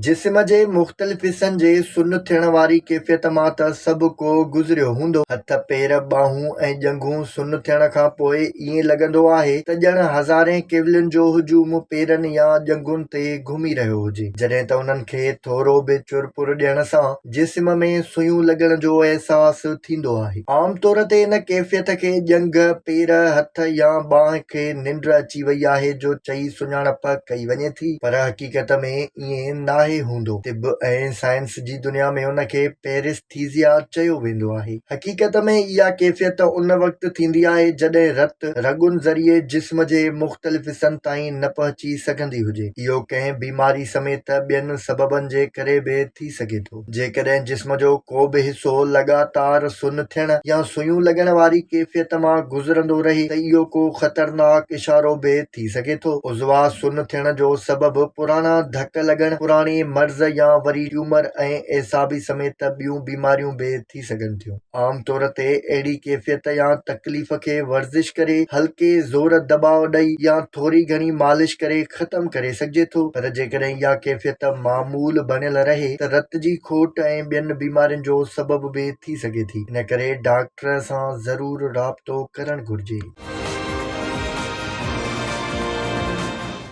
جسم جي مختلف حصن جي سن ٿيڻ واري ڪيفيت مان ته سڀ ڪو گذريو هوندو. هٿ، پير، ٻانهون ۽ ڄنگهون سن ٿيڻ کان پوء ائين لڳندو آهي ته ڄڻ هزارين ڪيولين جو هجوم پيرن يا ڄنگهن تي گهمي رهيو هجي. جڏهن ته انهن کي ٿورو به چرپر ڏيڻ سان جسم ۾ سيون لڳڻ جو احساس ٿيندو آهي. عام طور تي ان ڪيفيت کي ڄنگهه، پير، هٿ يا ٻانهن کي ننڊ اچي وئي آهي جو چئي سڃاڻپ ڪئي وڃي ٿي پر حقيقت ۾ ائين ناهي هوندو. طب ۽ سائنس جي دنيا ۾ ان کي پيرسٿيزيا چيو ويندو آهي. حقيقت ۾ اها ڪيفيت ان وقت ٿيندي آهي جڏهن رت رڳن ذريعي جسم جي مختلف حصن تائين نه پهچي سگهندي هجي. اهو ڪنهن بيماري سميت ٻين سببن جي ڪري به ٿي سگهي ٿو. جيڪڏهن جسم جو ڪو به حصو لڳاتار سن ٿيڻ يا سيون لڳڻ واري ڪيفيت مان گذرندو رهي ته اهو ڪو خطرناڪ اشارو به ٿي سگهي ٿو. عضوا سن ٿيڻ جو سبب پراڻا ڌڪ لڳڻ، پراڻي مرض يا وري ٽيومر ۽ اعصابي سميت ٻيون بيماريون به ٿي سگهن ٿيون. عام طور تي اهڙي ڪيفيت يا تڪليف کي ورزش ڪري، هلڪي زور دٻاء ڏئي يا ٿوري گهڻي مالش ڪري ختم ڪري سگهجي ٿو پر جيڪڏهن اها ڪيفيت معمول بڻيل رهي ته رت جي کوٽ ۽ ٻين بيمارين جو سبب به ٿي سگهي ٿي. ان ڪري ڊاڪٽر سان ضرور رابطو ڪرڻ گهرجي.